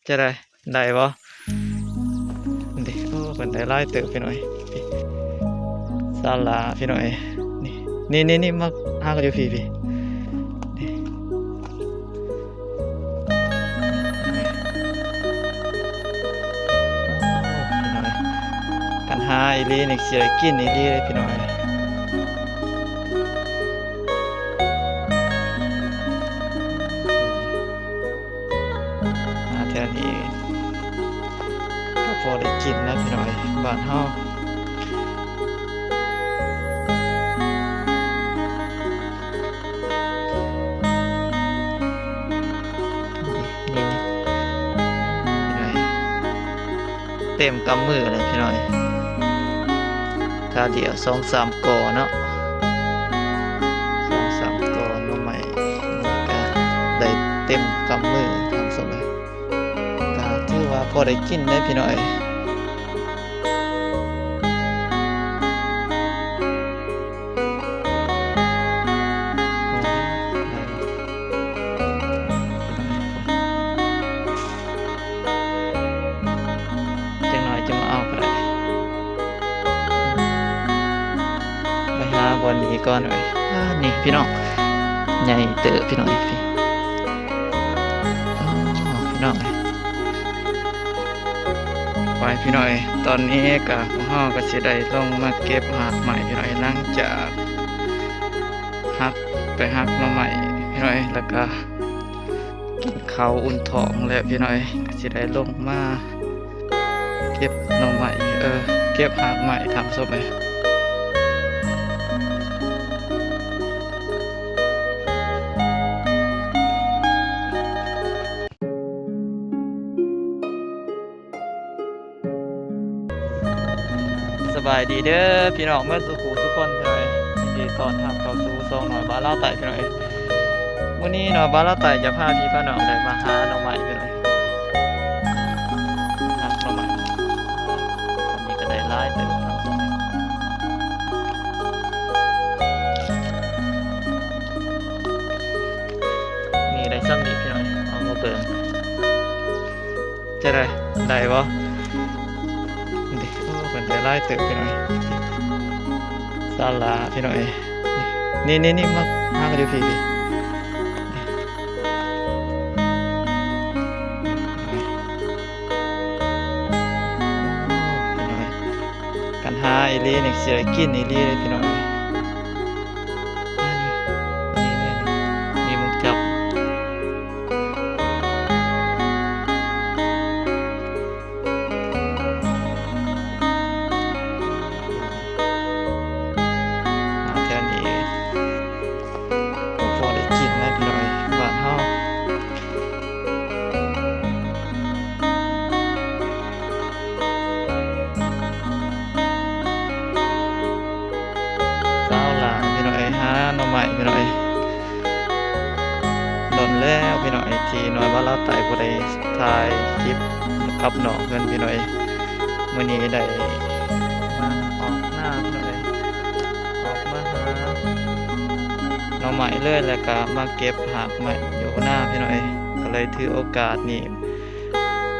ຈະໄດ້ ໄດ້ບໍ່? ນີ້ ໂອ້ ເພິ່ນໄດ້ຫຼາຍເຕີບພີ່ນ້ອງເອີຍ. ສາລາພີ່ນ້ອງເອີຍ ນີ້ ນີ້ ນີ້ ນີ້ ມາຫາກັນຢູ່ພີ້ ພີ້ ນີ້. ໂອ້ ພີ່ນ້ອງເອີຍ ຄັນຫາອີ່ຫຼີນີ້ຊິໄດ້ກິນອີ່ຫຼີເດ້ພີ່ນ້ອງເອີຍ. ມາແຖວນີ້ກໍພໍໄດ້ກິນນະພີ່ນ້ອງເອີຍ ບ້ານເຮົາ. ນີ້ ນີ້ ນີ້ ພີ່ນ້ອງເອີຍ ເຕັມກຳມືເລີຍພີ່ນ້ອງເອີຍ. ກາດຽວສອງສາມກໍເນາະ ສອງສາມກໍໜໍ່ໄມ້ ກະໄດ້ເຕັມກຳມືທ່ານຜູ້ຊົມເອີຍ. ກະຖືວ່າພໍໄດ້ກິນເດ້ພີ່ນ້ອງເອີຍ. ຈັກໜ້ອຍຈຶ່ງມາເອົາກໍໄດ້ ໄປຫາບ່ອນນີ້ກ່ອນເວີຍ. ອ່າ ນີ້ພີ່ນ້ອງ ໃຫຍ່ເຕີບພີ່ນ້ອງເອີຍ ພີ່ ໂອ້ ພີ່ນ້ອງເອີຍ. ໄປພີ່ນ້ອງເອີຍ ຕອນນີ້ກະພວກເຮົາກະຊິໄດ້ລົງມາເກັບຮາກໄມ້ພີ່ນ້ອງເອີຍ ຫຼັງຈາກຫັກ ໄປຫັກໜໍ່ໄມ້ພີ່ນ້ອງເອີຍ ແລ້ວກະກິນເຂົ້າອຸ່ນທ້ອງແລ້ວພີ່ນ້ອງເອີຍ ກະຊິໄດ້ລົງມາເກັບໜໍ່ໄມ້ ເອີ ເກັບຮາກໄມ້ທ່ານຜູ້ຊົມເອີຍ. ສະບາຍດີເດີພີ່ນ້ອງເໝິດສູ່ຜູ້ສູ່ຄົນເລີຍ ຍິນດີຕ້ອນຮັບເຂົ້າສູ່ຊ່ອງນ້ອຍບ້ານລາວໃຕ້ພີ່ນ້ອງເອີຍ. ມື້ນີ້ນ້ອຍບ້ານລາວໃຕ້ຈະພາພີ່ພານ້ອງໄດ້ມາຫາໜໍ່ໄມ້ພີ່ນ້ອງເອີຍ ຫາໜໍ່ໄມ້ ອັນນີ້ກໍໄດ້ຫຼາຍເຕີບ ນີ້ໄດ້ຊ່ຳນີ້ພີ່ນ້ອງ ເອົາມາເບິ່ງ ຈະໄດ້ ໄດ້ບໍ່? ນີ້ ໂອ້ ເພິ່ນໄດ້ຫຼາຍເຕີບພີ່ນ້ອງ ສາລາພີ່ນ້ອງເອີຍ. ນີ້ ນີ້ ນີ້ ມາຫາກັນຢູ່ພີ້ ພີ້ ນີ້ ພີ່ນ້ອງເອີຍ. ຄັນຫາອີ່ຫຼີນີ້ຊິໄດ້ກິນອີ່ຫຼີເດ້ພີ່ນ້ອງເອີຍ. ອັນນີ້ ນີ້ ນີ້ ນີ້ ມີໝູກຈັບ ມາແຖວນີ້ພໍໄດ້ກິນນະພີ່ນ້ອງເອີຍ ບ້ານເຮົາ. ສາວຫຼ້າພີ່ນ້ອງເອີຍ ຫາໜໍ່ໄມ້ພີ່ນ້ອງເອີຍ ດົນແລ້ວພີ່ນ້ອງເອີຍ ທີ່ນ້ອຍບ້ານລາວໃຕ້ບໍ່ໄດ້ຖ່າຍຄລິບກັບນ້ອງເພິ່ນພີ່ນ້ອງເອີຍ. ມື້ນີ້ໄດ້ມາອອກນາພີ່ນ້ອງເອີຍ ອອກມາຫາໜໍ່ໄມ້ເລີຍ ແລ້ວກະມາເກັບຮາກໄມ້ຢູ່ນາພີ່ນ້ອງເອີຍ ກະເລີຍຖືໂອກາດນີ້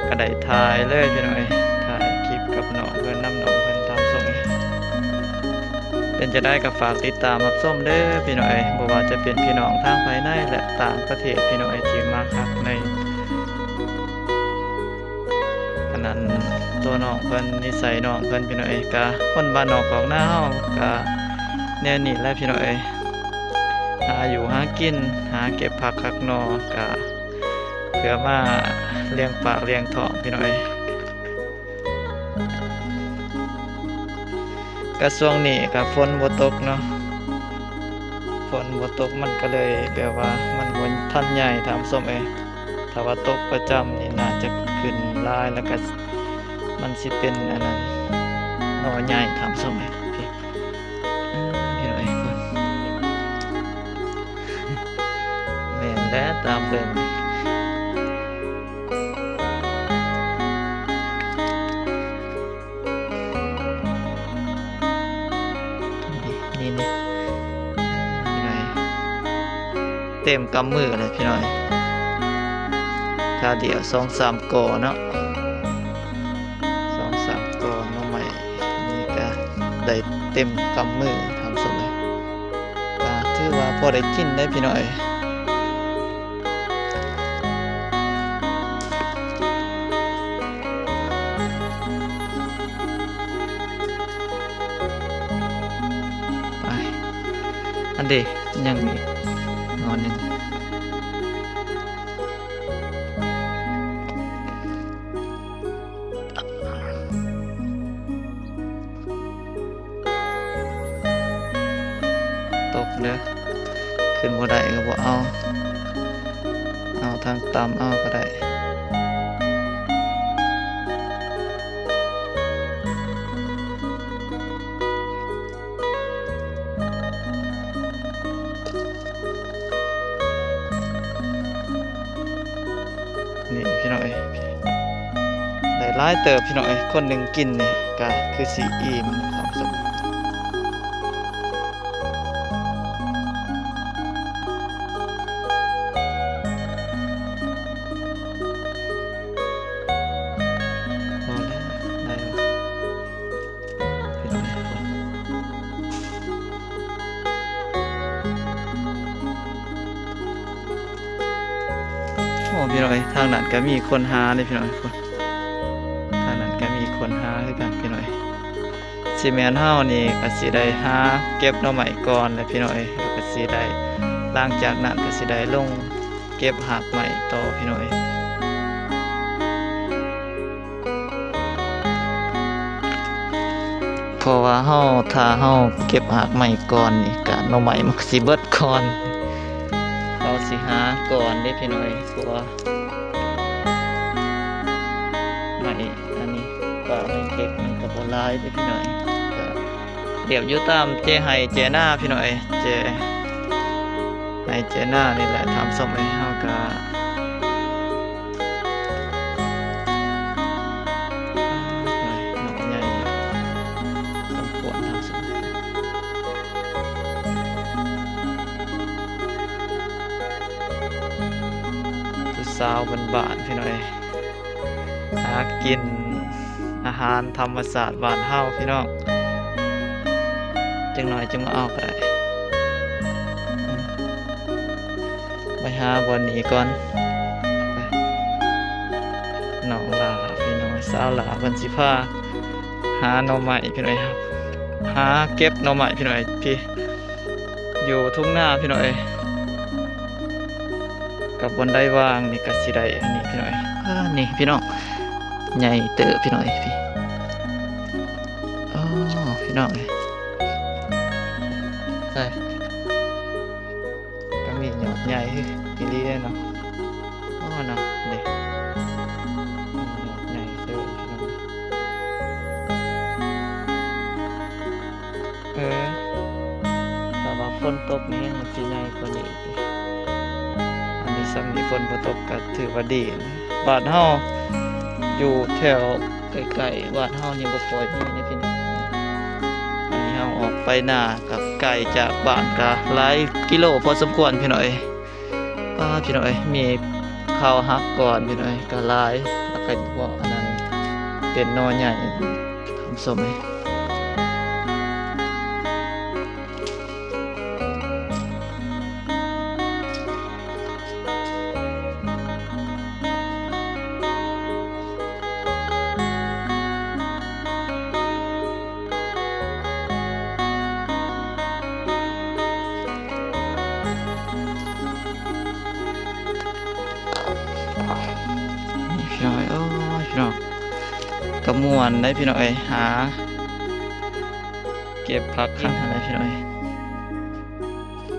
ກະໄດ້ຖ່າຍເລີຍພີ່ນ້ອງເອີຍ ຖ່າຍຄລິບກັບນ້ອງເພິ່ນ ນຳນ້ອງເພິ່ນ ທ່ານຜູ້ຊົມເອີຍ. ເປັນຈັ່ງໃດກໍຝາກຕິດຕາມຮັບຊົມເດີພີ່ນ້ອງເອີຍ ບໍ່ວ່າຈະເປັນພີ່ນ້ອງທາງພາຍໃນ ແລະ ຕ່າງປະເທດພີ່ນ້ອງເອີຍ ທີ່ມາຮັກໃນ ອັນນັ້ນ ຕົວນ້ອງເພິ່ນ ນິໄສນ້ອງເພິ່ນພີ່ນ້ອງເອີຍ ກະຄົນບ້ານນອກຄອກນາເຮົາກະແນວນີ້ແຫຼະພີ່ນ້ອງເອີຍ ຫາຢູ່ຫາກິນ ຫາເກັບຜັກຫັກໜໍ່ ກະ ເພື່ອມາລ້ຽງປາກລ້ຽງທ້ອງພີ່ນ້ອງເອີຍ. ກະຊ່ວງນີ້ກະຝົນບໍ່ຕົກເນາະ ຝົນບໍ່ຕົກມັນກະເລີຍແບບວ່າມັນບໍ່ທັນໃຫຍ່ທ່ານຜູ້ຊົມເອີຍ. ຖ້າວ່າຕົກປະຈຳນີ້ໜ້າຈະຂຶ້ນຫຼາຍ ແລ້ວກະມັນຊິເປັນອັນນັ້ນ ໜໍ່ໃຫຍ່ທ່ານຜູ້ຊົມເອີຍ. ເອີ ພີ່ນ້ອງເອີຍ ພຸ້ນ ແມ່ນແຫຼະ ຕາມເບິ່ງ ນີ້ ນີ້ ນີ້ ພີ່ນ້ອງເອີຍ ເຕັມກຳມືເລີຍພີ່ນ້ອງເອີຍ. ກ ດຽວສອງສາມກໍເນາະ ສອງສາມກໍໜໍ່ໄມ້ນີ້ກະໄດ້ເຕັມກຳມືທ່ານຜູ້ຊົມເອີຍ ກະຖືວ່າພໍໄດ້ກິນໄດ໋ພີ່ນ້ອງເອີຍ. ໄປ ອັນເດ ຍັງອີກໜໍ່ໜຶ່ງ ຕົກເດີ ຂຶ້ນບໍ່ໄດ້ກໍບໍ່ເອົາ ເອົາທາງຕ່ຳເອົາກໍໄດ້. ນີ້ພີ່ນ້ອງເອີຍ ໄດ້ຫຼາຍເຕີບພີ່ນ້ອງເອີຍ ຄົນໜຶ່ງກິນນີ້ກະຄືຊິອີ່ມ ທ່ານຜູ້ຊົມ. ພໍແລ້ວ ໄດ້ແລ້ວ ພີ່ນ້ອງເອີຍ. ໂອ້ ພີ່ນ້ອງເອີຍ ທາງນັ້ນກະມີຄົນຫາເດ້ພີ່ນ້ອງເອີຍ ທາງນັ້ນກະມີຄົນຫາຄືກັນພີ່ນ້ອງເອີຍ. ຊິແມ່ນເຮົານີ້ກະຊິໄດ້ຫາເກັບໜໍ່ໄມ້ກ່ອນແຫຼະພີ່ນ້ອງເອີຍ ແລ້ວກະຊິໄດ້ ຫຼັງຈາກນັ້ນກະຊິໄດ້ລົງເກັບຮາກໄມ້ຕໍ່ພີ່ນ້ອງເອີຍ. ເພາະວ່າເຮົາ ຖ້າເຮົາເກັບຮາກໄມ້ກ່ອນນີ້ກະໜໍ່ໄມ້ມັນກະຊິເບິດກ່ອນ ເຮົາຊິຫາກ່ອນເດ້ພີ່ນ້ອງເອີຍ ເພາະວ່າໄມ້ອັນນີ້ ປ່າໄມ້ເຄັກມັນກະບໍ່ຫຼາຍເດ້ພີ່ນ້ອງເອີຍ ກະ ລຽບຢູ່ຕາມແຈໄຮ່ແຈນາພີ່ນ້ອງເອີຍ ແຈໄຮ່ແຈນານີ້ແຫຼະທ່ານຜູ້ຊົມເອີຍ ເຮົາກະ ໜໍ່ໃຫຍ່ສົມຄວນທ່ານຜູ້ຊົມ ຜູ້ສາວບ້ານໆ ພີ່ນ້ອງເອີຍ. ຫາກິນອາຫານທຳມະຊາດບ້ານເຮົາພີ່ນ້ອງ ຈັກໜ້ອຍຈຶ່ງມາເອົາກໍໄດ້ ໄປຫາບ່ອນນີ້ກ່ອນ ໄປ ນ້ອງຫຼ້າພີ່ນ້ອງ ສາວຫຼ້າເພິ່ນຊິພາຫາໜໍ່ໄມ້ພີ່ນ້ອງ ຫາເກັບໜໍ່ໄມ້ພີ່ນ້ອງ ພີ່ ຢູ່ທົ່ງນາພີ່ນ້ອງເອີຍ ກັບບ່ອນໃດວ່າງນີ້ກະຊິໄດ້ອັນນີ້ພີ່ນ້ອງເອີຍ ອ່າ ນີ້ພີ່ນ້ອງ ໃຫຍ່ເຕີບພີ່ນ້ອງເອີຍ ພີ່ ໂອ້ ພີ່ນ້ອງເອີຍ ໃສ່ ກະມີຍອດໃຫຍ່ອີ່ຫຼີເດ້ເນາະ ໂອ້ ເນາະ ນີ້ ຍອດໃຫຍ່ເຕີບພີ່ນ້ອງເອີຍ. ເອີ ຖ້າວ່າຝົນຕົກນີ້ມັນຊິໃຫຍ່ກວ່ານີ້ອີກ ອັນນີ້ຊ່ຳນີ້ຝົນບໍ່ຕົກກໍຖືວ່າດີນະ ບ້ານເຮົາຢູ່ແຖວໃກ້ໆ ບ້ານເຮົານີ້ບໍ່ຄ່ອຍມີເດ້ພີ່ນ້ອງ ອັນນີ້ເຮົາອອກໄປນາກໍໄກຈາກບ້ານກໍຫຼາຍກິໂລພໍສົມຄວນພີ່ນ້ອງເອີຍ. ປ້າ ພີ່ນ້ອງເອີຍ ມີເຂົ້າຫັກກ່ອນພີ່ນ້ອງເອີຍ ກໍຫຼາຍ ແລ້ວກໍພວກອັນນັ້ນເປັນໜໍ່ໃຫຍ່ທ່ານຜູ້ຊົມເອີຍ. ພີ່ນ້ອງເອີຍ ໂອ້ຍ ພີ່ນ້ອງ ກະມ່ວນໄດ໋ພີ່ນ້ອງເອີຍ ຫາເກັບຜັກກິນຫັ້ນແຫຼະພີ່ນ້ອງເອີຍ.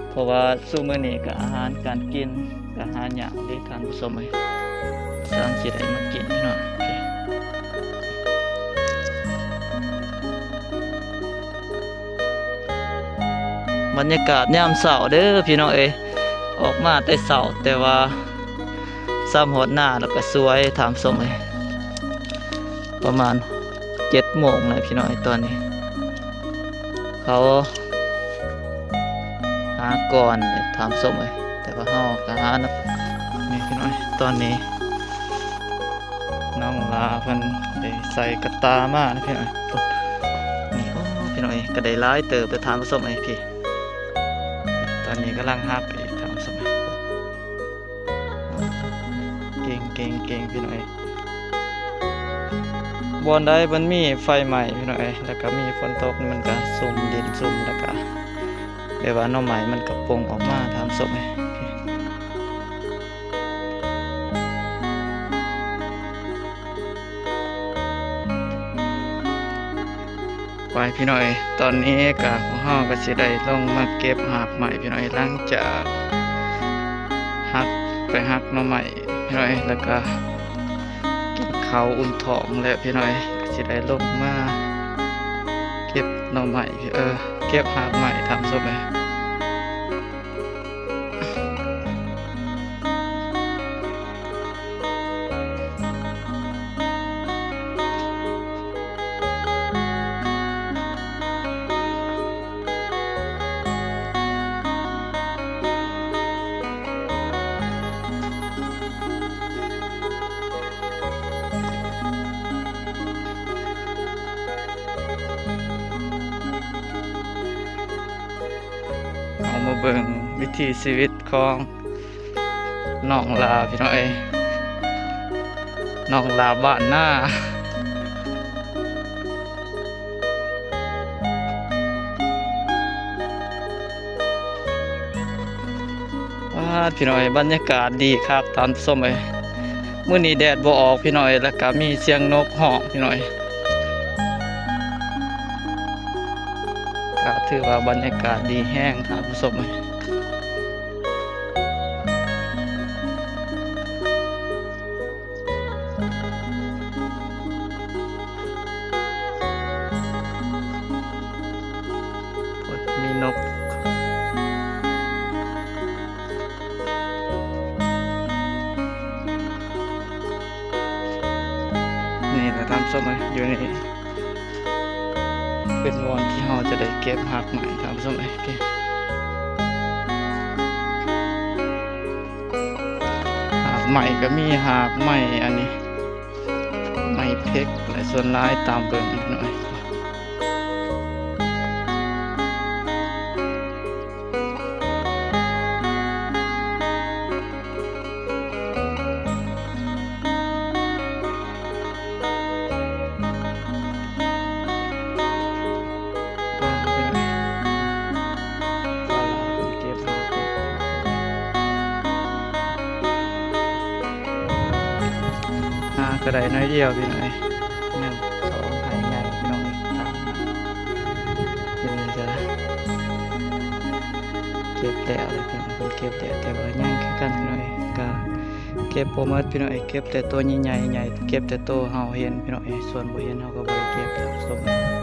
ເພາະວ່າຊຸມື້ນີ້ກະອາຫານການກິນກະຫາຍາກເດ້ທ່ານຜູ້ຊົມເອີຍ ກຳລັງຊິໄດ້ມາກິນພີ່ນ້ອງ. ບັນຍາກາດຍາມເຊົ້າເດີພີ່ນ້ອງເອີຍ ອອກມາແຕ່ເຊົ້າ ແຕ່ວ່າຊ່ຳຮອດນາແລ້ວກະສວຍທ່ານຜູ້ຊົມເອີຍ. ປະມານເຈັດໂມງແລ້ວພີ່ນ້ອງເອີຍ ຕອນນີ້ເຂົາຫາກ່ອນທ່ານຜູ້ຊົມເອີຍ ແຕ່ວ່າເຮົາກະຫານຳ ນີ້ພີ່ນ້ອງເອີຍ ຕອນນີ້ ນ້ອງຫຼ້າເພິ່ນໄດ້ໃສ່ກະຕ່າມານະພີ່ນ້ອງ. ນີ້ ໂອ້ ພີ່ນ້ອງເອີຍ ກະໄດ້ຫຼາຍເຕີບເດີທ່ານຜູ້ຊົມເອີຍ. ພີ້ ຕອນນີ້ກຳລັງຫັກອີກທ່ານຜູ້ຊົມເອີຍ. ເກັ່ງໆໆ ພີ່ນ້ອງເອີຍ. ບ່ອນໃດມັນມີໄຟໄໝ້ພີ່ນ້ອງເອີຍ ແລ້ວກະມີຝົນຕົກ ມັນກະຊຸ່ມ ດິນຊຸ່ມ ແລ້ວກະແບບວ່າໜໍ່ໄມ້ມັນກະປົ່ງອອກມາທ່ານຜູ້ຊົມເອີຍ. ໄປພີ່ນ້ອງເອີຍ ຕອນນີ້ກະພວກເຮົາກະຊິໄດ້ລົງມາເກັບຮາກໄມ້ພີ່ນ້ອງເອີຍ ຫຼັງຈາກຫັກ ໄປຫັກໜໍ່ໄມ້ພີ່ນ້ອງເອີຍ ແລ້ວກະກິນເຂົ້າອຸ່ນທ້ອງແລ້ວພີ່ນ້ອງເອີຍ ກະຊິໄດ້ລົງມາເກັບໜໍ່ໄມ້ ເອີ ເກັບຮາກໄມ້ທ່ານຜູ້ຊົມເອີຍ. ເຮົາມາເບິ່ງວິຖີຊີວິດຂອງນ້ອງຫຼ້າພີ່ນ້ອງເອີຍ ນ້ອງຫຼ້າບ້ານນາ. ປາດ ພີ່ນ້ອງເອີຍ ບັນຍາກາດດີຄັກທ່ານຜູ້ຊົມເອີຍ. ມື້ນີ້ແດດບໍ່ອອກພີ່ນ້ອງເອີຍ ແລ້ວກະມີສຽງນົກຮ້ອງພີ່ນ້ອງເອີຍ ກະຖືວ່າບັນຍາກາດດີແຮງທ່ານຜູ້ຊົມເອີຍ. ໂອ້ຍ ມີນົກ ນີ້ລະທ່ານຜູ້ຊົມເອີຍ ຢູ່ນີ້ ເປັນບ່ອນທີ່ເຮົາຈະໄດ້ເກັບຮາກໄມ້ທ່ານຜູ້ຊົມເອີຍ. ຮາກໄມ້ກະມີ ຮາກໄມ້ອັນນີ້ ໄມ້ເພັກ ແລະ ສ່ວນຫຼາຍຕາມເບິ່ງໜ້ອຍ. ຫາກະໄດ້ໜ້ອຍດຽວພີ່ນ້ອງເອີຍ ຍັງສອງໄຮ່ໃຫຍ່ພີ່ນ້ອງເອີຍ. ທາງນີ້ກະເກັບແລ້ວແຫຼະພີ່ນ້ອງ ເພິ່ນເກັບແລ້ວ ແຕ່ວ່າຍັງຄືກັນພີ່ນ້ອງເອີຍ ກະ ເກັບບໍ່ໝົດພີ່ນ້ອງເອີຍ ເກັບແຕ່ໂຕໃຫຍ່ໆ ໃຫຍ່ ເກັບແຕ່ໂຕເຮົາເຫັນພີ່ນ້ອງເອີຍ ສ່ວນບໍ່ເຫັນເຮົາກະບໍ່ໄດ້ເກັບທ່ານຜູ້ຊົມ.